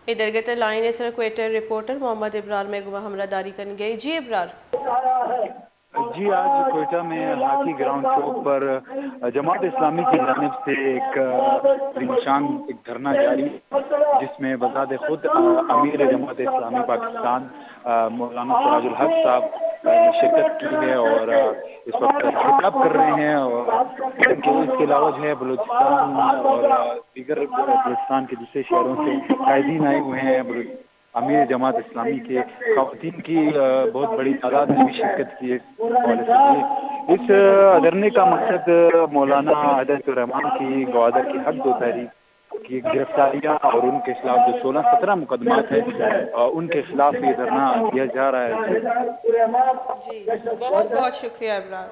اے درگت ء لائن ء سر کوئٹہ ء رپورٹر محمد ابرار مئے گوما ہمراہ داری کنگ ء۔ جی ابرار۔ جی، آج کوئٹہ میں ہاکی گراؤنڈ چوک پر جماعت اسلامی کی جانب سے ایک عظیم الشان ایک دھرنا جاری ہے، جس میں بذات خود امیر جماعت اسلامی پاکستان مولانا سراج الحق صاحب نے شرکت کی ہے اور اس وقت خطاب کر رہے ہیں اور اس کے علاوہ جو ہے بلوچستان اور دیگر بلوچستان کے دوسرے شہروں سے قائدین آئے ہوئے ہیں۔ بلوچ-، امیر جماعت اسلامی کے خواتین کی، آ، بہت بڑی تعداد نے بھی شرکت کی ہے اس حوالے سے۔ اس، آ، دھرنے کا مقصد مولانا ہدایت الرحمان کی گوادر کی حق دو تحریک کی گرفتاریاں اور ان کے خلاف جو سولہ سترہ مقدمات ہیں، آ، ان کے خلاف یہ دھرنا دیا جا رہا ہے۔ جی، بہت بہت شکریہ ابرار۔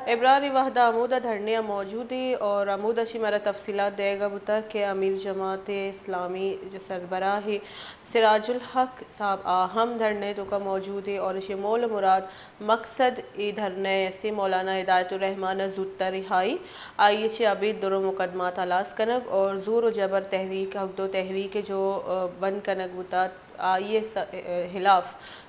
ابرار اے وہدا ہمودا دھرنے ء موجود ء اور ہمودا چی مارا تفصیلات دئیگا بوتا کہ امیر جماعت اسلامی جو سربراہ ہے سراج الحق صاحب آ ہم دھرنے توکا موجود ہے اور اشی مول مراد مقصد اے دھرنے اسے مولانا ہدایت الرحمان زوتا رہائی، آئی چی ابید درو مقدمات ہلاس کنگ اور زور و جبر تحریک حق دو تحریک جو، آ، بند کنگ بوتا آئی ء س-، خلاف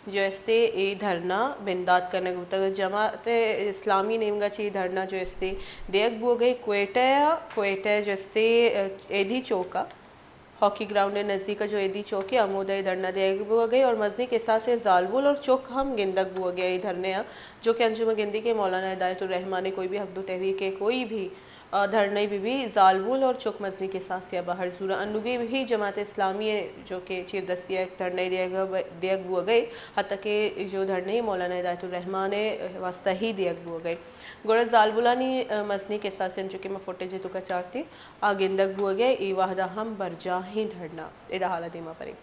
جو استے اے دھرنا بندات کنگ بوتگ۔ جماعت اسلامی نیمگا چہ اے دھرنا جو استے دیگ بوگئے کوئٹہ ء، کوئٹہ جو استے ایدھی چوک ء، ہاکی گراؤنڈ ء نزیک ء جو ایدھی چوک ء ہمودا اے دھرنا دیگ بوگئے اور مزنیں کساسے زالبول اور چک ہم گندگ بوگئے اے دھرنے ء، جو کہ انجم گندی کہ مولانا ہدایت الرحمان ء کوئی بھی حق دو تحریک ء کوئی بھی آ، دھرنئی بہ بی زالبول اور چک مزنی کساسے ء بہر زورا انوگی بھی جماعت اسلامی ء جو کہ چیردستی ء یک دھرنئی دیگ، دیگ بوگئے، حتی کہ جو دھرنئی مولانا ہدایت الرحمان ء واسطہ ہی دیگ بوگئے۔ گڑا زالبولانی، آ، مزنی کساسے انچو کہ ما فوٹیج ء توکا چارتی آ گندگ بوگئے، اے وہدا ہم برجاہیں دھرنا۔ ادا حالا دیما بریں۔